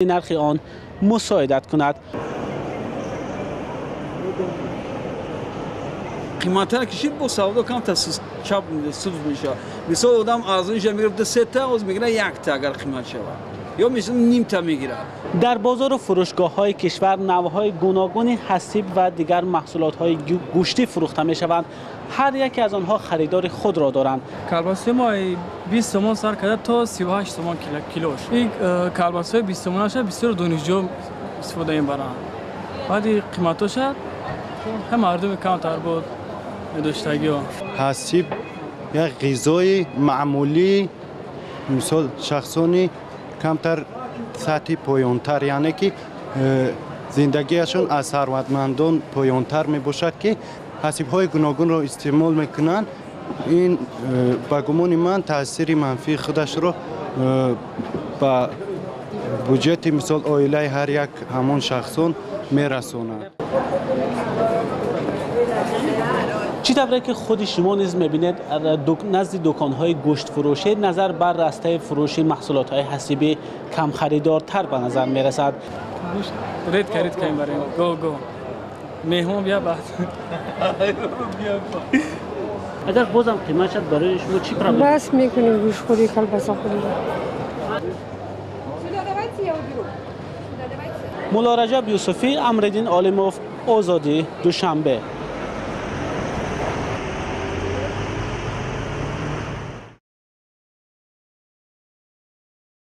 Нархи он мусоидат кунад. Қиматтар кишид, бо савдо камтар чап суз мешавад. Мисол, одам арзонша мегирифт сета, оз мегирад якта, агар қимат шавад, ё мисол нимта мегирад. Дар бозору фурӯшгоҳҳои кишвар навъҳои гуногуни ҳасиб ва дигар маҳсулотҳои гӯштӣ фурӯхта мешаванд. Ҳар яке аз онҳо харидори худро доранд. Колбасаи мо 20 сомон сар карда то 38 сомон килош. Ин колбасаҳои 20 сомонаша бисёр донишҷӯ истифода мебаранд. Баъди қиматоша ҳам мардуми камтар буд медоштагиҳо. Ҳасиб як ғизои маъмулӣ, мисол, шахсони камтар сатҳи поёнтар, яъне ки зиндагиашон аз сарватмандон поёнтар мебошад, ки ҳасибҳои гуногунро истеъмол мекунанд. Ин ба гумони ман таъсири манфии худашро ба буҷети, мисол, оилаи ҳар як ҳамон шахсон мерасонад. Чӣ тавре ки худи шумо низ мебинед, назди дуконҳои гӯштфурӯшӣ назар бар растаи фурӯши маҳсулотҳои ҳасибӣ камхаридортар ба назар мерасад. Редко, редко мебарем, го го меҳмон бия, баъд. Агар бозам қимат шад, барои шумо чӣ проблем? Бас мекунем гӯштхӯрӣ, колбасахӯриро. Мулло Раҷаб Юсуфӣ, Амриддин Олимов, Озодӣ, Душанбе.